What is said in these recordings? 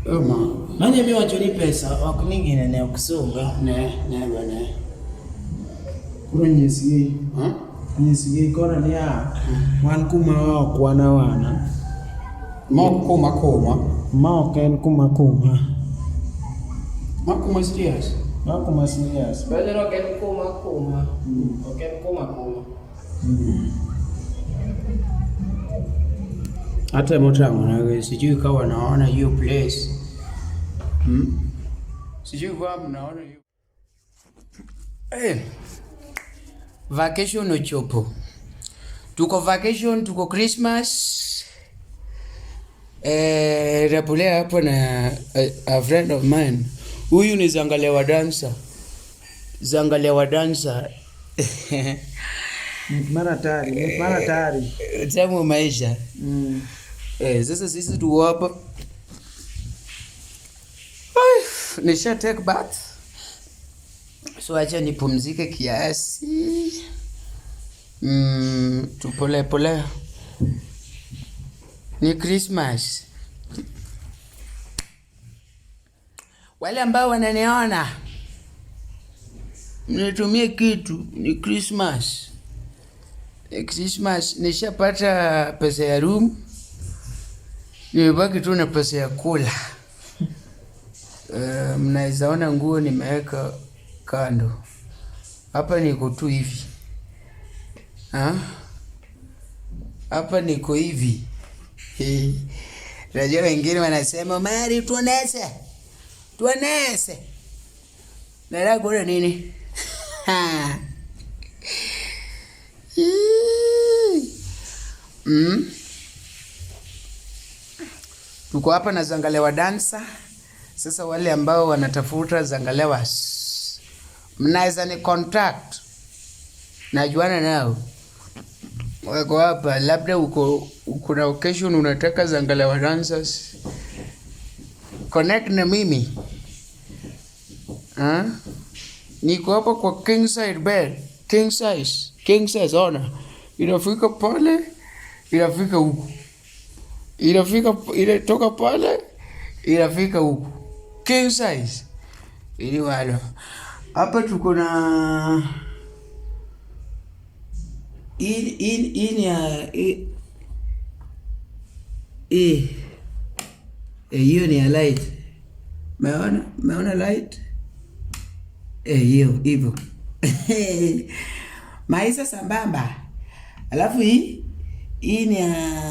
Ma. Mane miwacho ni pesa ok ni gine ne ok sunga. Ne, ne bane. Koro nyisgi. Huh? Nyisgi koro niya, wan kuma ok wan awana. Ma ok kuma kuma. Ma ok en kuma kuma. Ma kuma serious. Ma kuma serious. Pesa ok en kuma kuma. Ok en kuma kuma. Hata mtang'o sijui kama wanaona hiyo place. Sijui kama mnaona hiyo. Eh. Vacation ochopo. Tuko vacation, tuko Christmas. Eh, rapulea hapo na a friend of mine. Huyu ni Zangalewa dancer. Zangalewa dancer. Mara tari, mara tari. Tamu maisha. Eh, sasa sisi tuko hapa. Ai, nisha take bath. So acha nipumzike kiasi. Tupole pole. Ni Christmas. Wale ambao wananiona mnitumie kitu, ni Christmas. Ni Christmas, nishapata pesa ya room. Nimebaki tu na pesa ya kula. Mnaweza ona nguo nimeweka kando. Hapa niko tu hivi. Ha? Hapa niko hivi. Najua wengine wanasema Mari tuonese. Tuonese. Nataka kuona nini? Tuko hapa na Zangalewa dancer. Sasa wale ambao wanatafuta Zangalewa, mnaweza ni contact. Najuana nao. Wako hapa, labda uko na occasion unataka Zangalewa dancers. Connect na mimi. Ha? Niko hapa kwa king size bed. King size. King size, ona. Inafika pale, inafika huku. Inafika, inatoka pale, inafika huku. King size. Ili walo. Hapa tuko na hii ni ya hii. Hii. Hiyo ni ya light. Umeona? Umeona light? Hiyo hivyo. Maisha sambamba. Alafu hii ni ya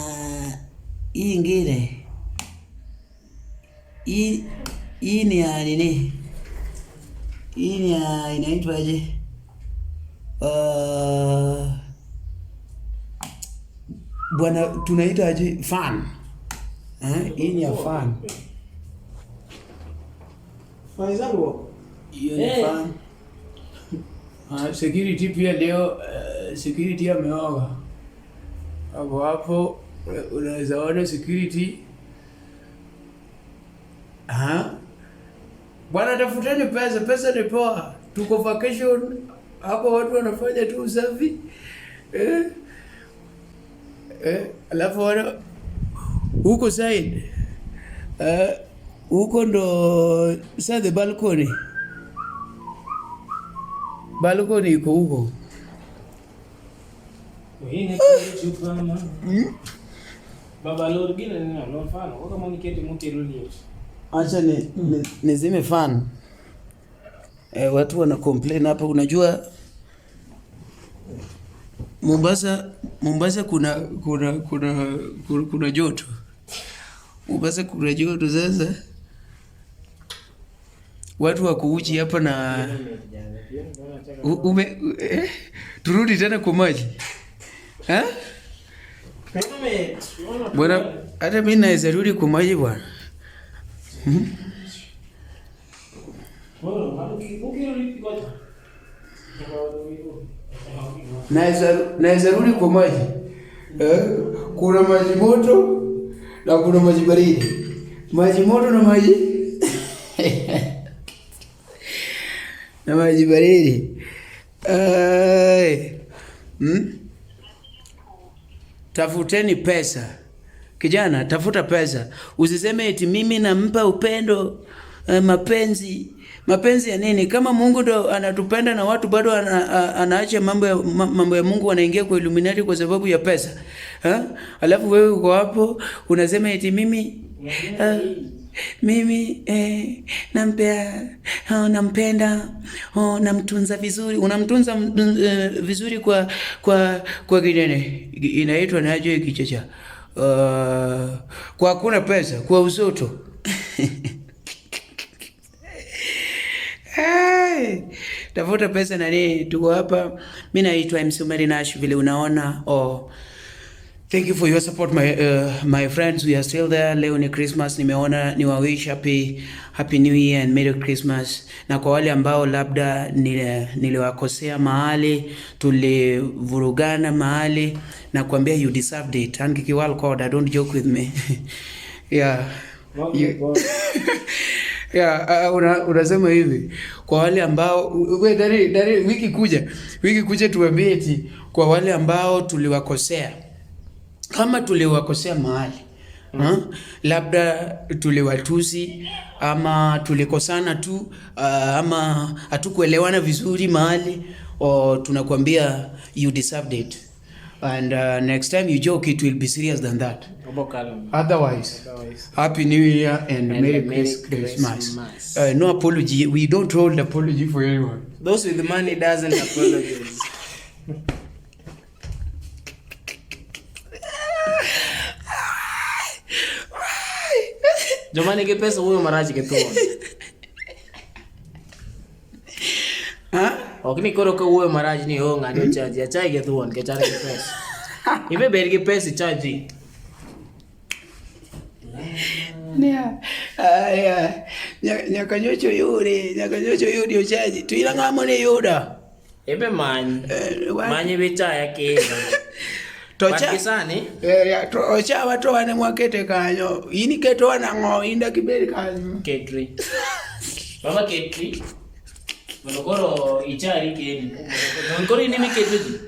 hii ingine. Hii ni ya nini? Hii ni ya inaitwaje? Bwana tunaita aje? Fan. Hii ni ya fan. Fan zangu. Hiyo ni fan. Security pia leo, security ameoga. Hapo hapo unaweza ona security. Ha? Bwana tafuteni pesa, pesa ni poa. Tuko vacation hapo, watu wanafanya tu usafi. Alafu wana huko side. Huko ndo sasa the balcony. Balcony iko huko. Baba lor gine ni no mfano kaka moni kete mukelo liet. Acha nizime fan. Watu wana complain hapa, unajua Mombasa kuna joto. Mombasa kuna joto sasa. Watu wako uchi hapa na turudi tena kwa maji. Ha? Bwana, hata mimi naweza rudi kwa maji bwana. Naweza rudi kwa maji. Kuna maji moto na kuna maji baridi. Maji moto na maji na maji baridi. Tafuteni pesa. Kijana, tafuta pesa. Usiseme eti mimi nampa upendo, mapenzi. Mapenzi ya nini? Kama Mungu ndo anatupenda na watu bado anaacha mambo ya Mungu, wanaingia kwa Illuminati kwa sababu ya pesa. Ha? Alafu wewe uko hapo unasema eti mimi mimi nampea, oh, nampenda, oh, namtunza vizuri. Unamtunza vizuri kwa kinene inaitwa naje kichecha, kwa hakuna pesa, kwa usoto. Hey, tafuta pesa nani, tuko hapa. Mimi naitwa MC Mary Nash, vile unaona. Oh, thank you for your support, my friends. We are still there. Leo ni Christmas, nimeona ni wish happy New Year and Merry Christmas. Na kwa wale ambao labda niliwakosea mahali, tulivurugana mahali, na kuambia you deserved it. An kikiwal koda, don't joke with me. Yeah. You, yeah, unasema hivi kwa wale ambao we, dari, wiki kuja tuambie eti kwa wale ambao tuliwakosea, kama tuliwakosea mahali, Labda tuliwatusi ama tulikosana tu, ama hatukuelewana vizuri mahali, o tunakwambia you deserved it and next time you joke it will be serious than that. Otherwise, happy New Year and Merry Merry Christmas. Christmas. No apology. We don't hold apology for anyone. Those with money doesn't apologize. Joma nigi pesa wuoyo marach gi thuon. Ha? Ok ni koro ka wuoyo marach ni oh ng'ani ochaji, achaji gi thuon nikech an gi pesa. Ibe bed gi pesa ichaji. Aya, nyaka nyocha oyudi, nyaka nyocha oyudi ochaji. To in ang'o mane iyudo? Ibe many. Eh, Many bichaya kendo. To But cha gi sani, Eh, ya, to ochawa to wan mwakete kanyo. In iketowa nang'o? In dak ibed kanyo. Ketri. Baba ketri. Mondo koro ichari kendi. Don koro in emiketo ji.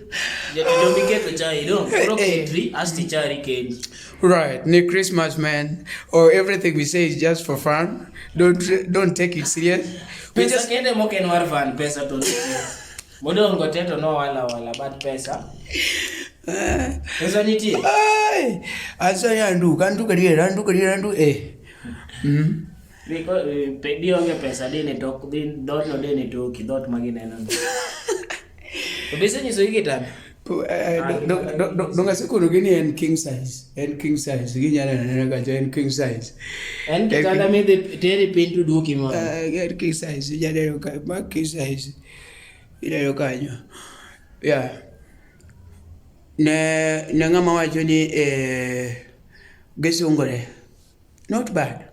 Jatelo miketo chai dong. Koro Eh, eh. ketri asti ichari kendi. Right, ni Christmas, man. Or everything we say is just for fun. Don't take it serious. We Pesa just kende mok en mar fun, pesa to modong' go te to nowala wala but pesa. Pesa nitie. Ai, asa ya anduka, anduka dier, anduka dier, andu eh. Dionge pesa dine tok din dhoot no dine toki dhoot ma gineno no. To be isenyisogi kitanda? Donge asekonogi ni en king size. En king size. Ginyalo neno anena kacha en king size. En kitanda midhi teri piny to duoki malo. En king size. Inyalo neno ka ma king size. Ineno kanyo. Yeah. Ne ng'ama wacho ni gisungore. Not bad.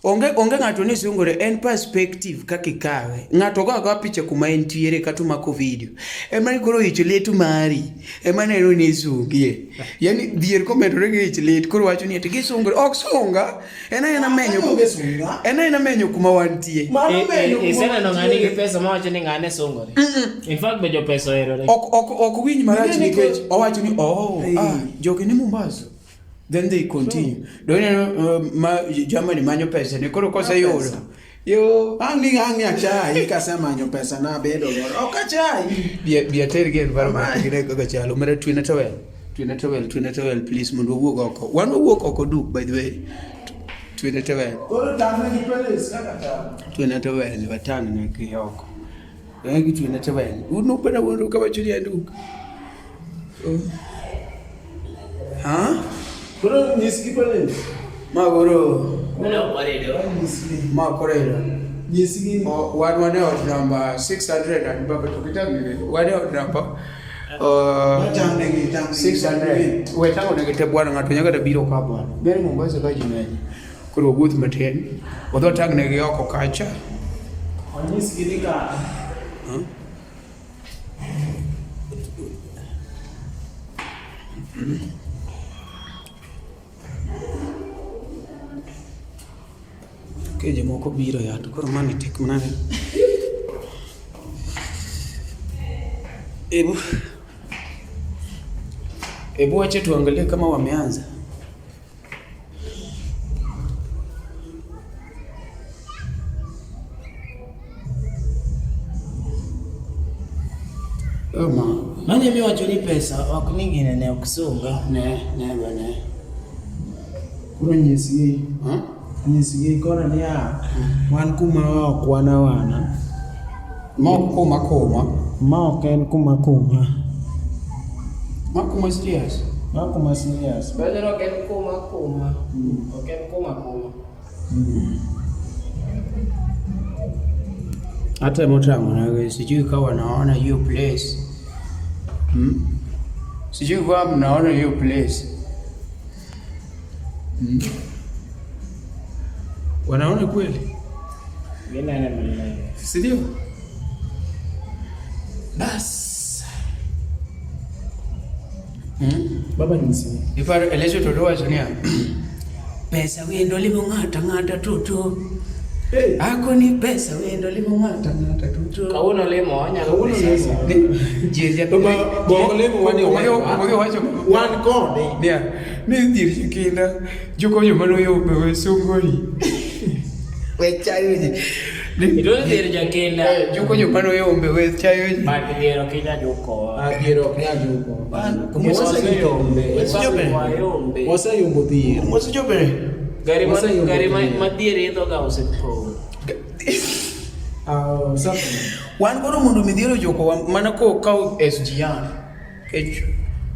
Onge ng'ato ni sungore, en perspective kaka ikawe. Ng'ato go agoa picha kuma entiere kata omako video. Ema ni koro ich lit mari. Ema neno ni isungie. Yani dhier komedore gi ich lit koro wacho ni ati gisungore. Ok sunga. En aena menyo. Onge sunga. En aena menyo kuma wantie. Mano menyo kuma Iseneno ng'ani gi wantie. pesa mawacho ni ng'ane sungore. In fact be jopesa oherore. Ok winj marach Ing'e ni nikech owacho ni oh, Hey. ah, jogi ni Mombasa. Then they continue. Do ineno ma Germany manyo pesa ne koro koseyudo. Yo Ang' ni achayi kasemanyo pesa nabedo godo. Ok achayi. Bi ater gi environment gine kaka chalo. Omera twina towel. Twina towel, twina towel please mondo wawuog oko. Wan wawuok oko duk, by the way. Twina towel. Koro tang'ne gi palace kaka tang'. Twina towel watang' ne gi oko. Eh gi twina towel. Un upena wuondo kama chuni anduk. Oh. Ha? Koro nyisgi palace. Ma koro Mano oredo. Nyisgi. ma koro ero. Nyisgi. Oh, wan e ot namba 600 and baba to kitang' wan e ot namba Tang'negi, tang'negi. 600. We tang'o negi te bwana, ng'ato nyaka biro ka bwana. Ber Mombasa ka ji ng'eny. Koro wawuoth matin. Wadhi watang' negi oko kacha. Onyisgi ni ka. Huh? Ke jomoko biro ya to koro mani tek manade. Ebu wache tuangalie kama wameanza. Ma. Mane miwacho ni pesa ok ni gine ne ok sunga. Ne, ne ba ne. Koro nyisgi. Huh? Nyisgi koro niya, wan kuma ok wan awana. Ma ok kuma kuma. Ma ok en kuma kuma. Ma kuma serious. Ma kuma serious. Pesa ok en kuma kuma. Ok en kuma kuma. Hata motang'o sijui kama wanaona hiyo place. Sijui kama mnaona hiyo place. Wanaona kweli? Ginene maler. Si ndio? Bas. Baba nyisi. Iparo elezo to dwacho niya. Pesa wendo limo ng'ato ang'ata tutu. Hey. Ako ni pesa wendo limo ng'ato ang'ata tutu. Kawuono limo wanyalo pesa. Ji To ba limo wani wacho Wan kode. niya ni dhier kinda juko joma noyombe we sungori. We chayo ji. Idwaro dhier jakinda. Juko joma noyombe we chayo ji. But dhier ok inyal jukowa. Ah, dhier ok nyal juko. Waseyombe. Waseyombe. Waseyombo dhier. Wasejobere. Gari ma Waseyombo gari ma dhier. ma dhier idho ga osepong'. Ah, something. Wan koro mondo midhiero ojukowa mana kokaw SGR. Kech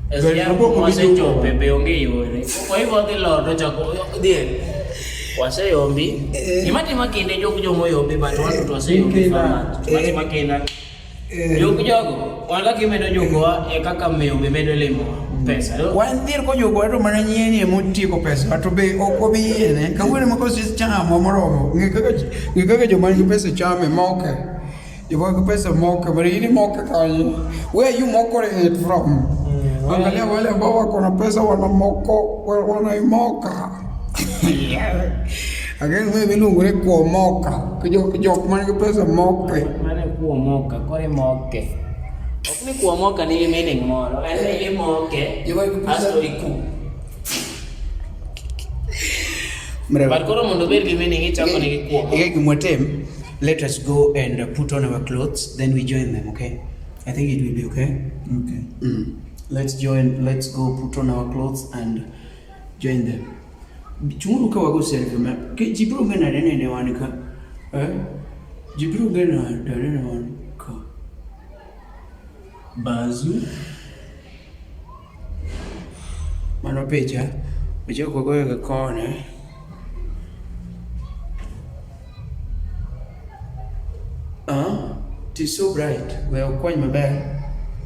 Gari SGR mabok ok wasechope be onge yore. Kwa hivyo wadhi lor to chako dhier. Waseyombi. Gima timo kinde jok jomoyombi but wan to waseyombi Kinda. far much. Gima timo kinda. Jok jogo wan kaka imedo jukowa e kaka miyo be medo limowa pesa. Do? Wan dhier kojukowa to mana nyieni emotieko pesa to be ok obi yiene. Kawuono ema kosechamo moromo. Ng'e kaka joma nigi pesa chame moke. Joma nigi pesa moke, but in moke kanye. Where are you mokoring it from? Angalia wale ambao wako na pesa wanamoko, wanaimoka. Again, mimi iluongo ni kuomoka. Jok man gi pesa moke. Mano e kuomoka, koro imoke. Ok ni kuomoka nigi meaning moro, en ni imoke Joma nigi pesa- asto iku. Mrewa. But koro mondo obed gi meaning ichako ni gi kuomoka. Okay, Gimwatem, let us go and put on our clothes, then we join them, okay? I think it will be okay. Okay. Let's join, let's go put on our clothes and join them. Chunguru ka wago selfie ma. Ke ji biro ng'e nade nene wan ka. Eh? Ji biro ng'e nade nene wan ka. Bazu. Mano picha. Picha ok wagoyo ga koni. Ah, it is so bright. We okwany maber.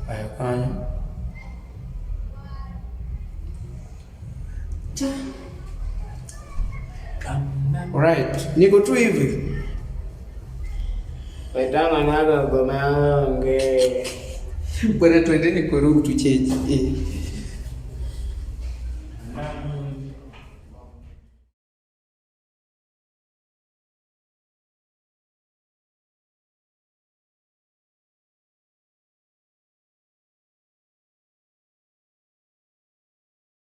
Ayo kanyo. Alright, niko tu hivi. Wetanga naga goma onge. Bwana, twendeni kwa room tu change. Eh.